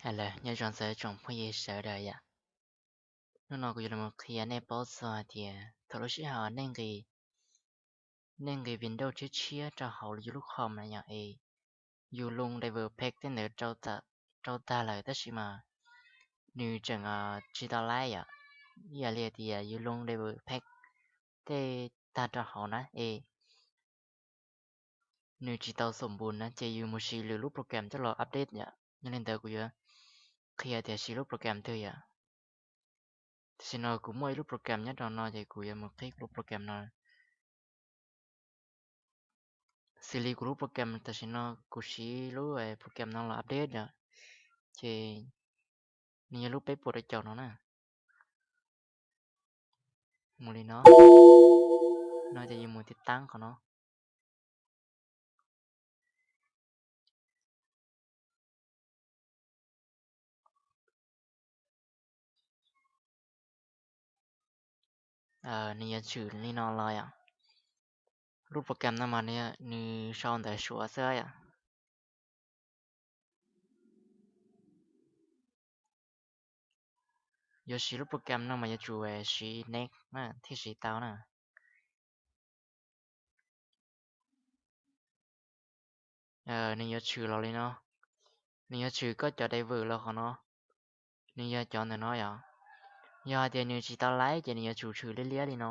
Hello, nyob zoo tsoom phooj ywg sawv daws yom. Hnub no kuv yuav los qhia nej paub txog hais tias thaum lub sij hawm nej nqis Windows tshiab tshiab rau hauv yus lub com na yom, es yus loo Driver Pack tej ntawd rau tag lawm tab sis mas nws tseem tsis tau laib yom. Ib yam li tias yus loo Driver Pack tej tag rau hauv na es nws tsis tau xom npus na ces yus mus siv lwm lub program coj los update yom. Yog li ntawd kuv yuav qhia tias siv lub program twg yom. Tam sim no kuv muaj ib lub program nyob rau no ces kuv yuav mus qhib kuv lub program no. Xws li kuv lub program tam sim no kuv siv lub program no los update yom, ces nws yog lub peb puas rau caum no na. Mus li no, no ces yus mus tiv taab qhov no. Nws yuav tshwm li no los yom. Lub program no mas nws sau ntawv Suav xwb yom. Yuav siv lub program no mas yuav tsum siv next na thiaj siv tau na. Nws yuav tshwm los li no, nws yuav tshwm koj cov driver los qhov no, nws yog cov ntawm no yom. Yog hais tias nws tsis tau laib ces nws yuav tsum tshwm liab liab li no.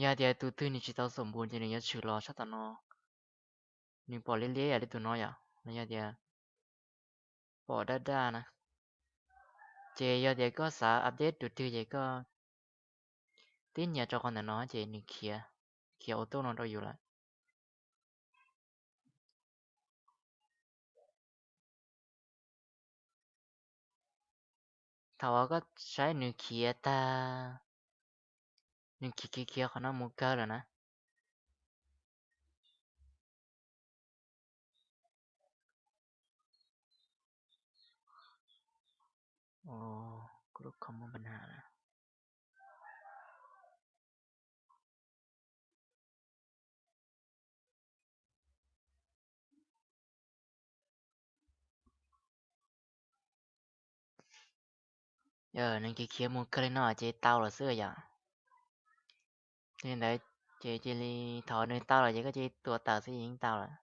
Yog hais tias tus twg nws tsis tau xom npus ces nws yuav tshwm los sab tom no, nws pom liab liab yam li tus no yom, los yog tias pom daj daj na. Ces yog tias koj xav update tus twg ces koj tib nyias rau qhov ntawm no ces nws khiav, khiav auto no rau yus lawm. Thaum uas koj saib nws khiav tag, nws khiav khiav khiav qhov no mus kawg lawm na. Kuv lub com muaj pab na. Nws khiav khiav mus kawg li no ces tau lawm xwb yom. Li ntawd ces cia li thov nws tau lawm ces koj cia li tuav tawm xwb yeej tau lawm.